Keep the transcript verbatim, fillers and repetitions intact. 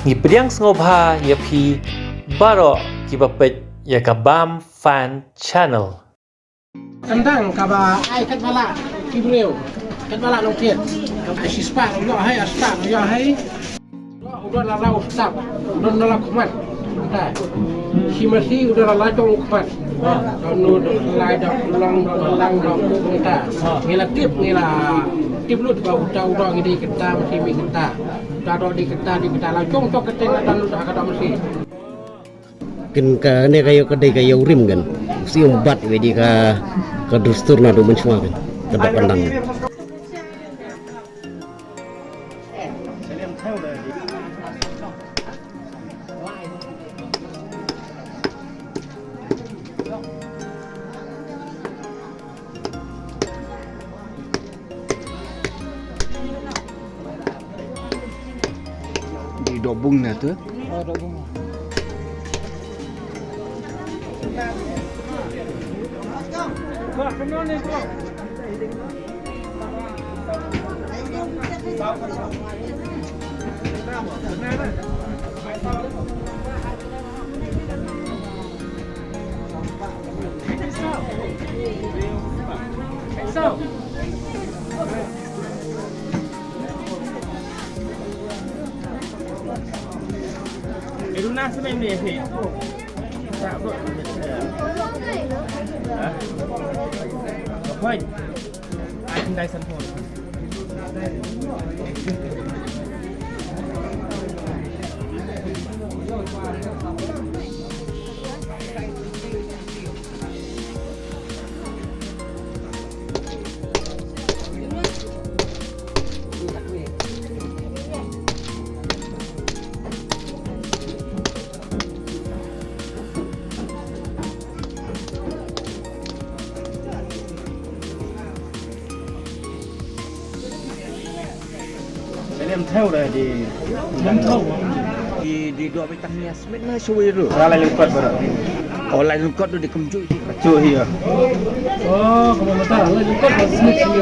Ngi pdiang sngewbha ïa phi baroh kiba peit ïa ka Bam Fan Channel. Ka dang kaba ai katba lah ki briew, katba lah nongkit. Ai shispah ruh ïoh hi, arspah ruh ïoh hi. U don la la u stap, u don la la khmat. Mynta shi masi u don la la jong u khmat. Don u don la jong u long, don u lang, don u mynta. Ngi la tip, ngi la tip lut ba uta u don ngi dei kata, masi mih kata. Uta don dei kata, dei kata la jong to kata la don lut ha ka don masi. Kin kane ka ïoh ka dei ka ïoh rim kan. Shu ïoh bat wei dei ka, ka dustur naduh mynshuwa kan. Ka dok kandang. Di dobung na tu. Oh, dobung. Lem thau da di. Lem thau. Di, di dua bitang ni asmet na suwi ru. Ala lai lengkot baru. Oh, lai lengkot tu di kemju di. Kemju, iya. Oh, kamu mata lai lengkot baru asmet suwi.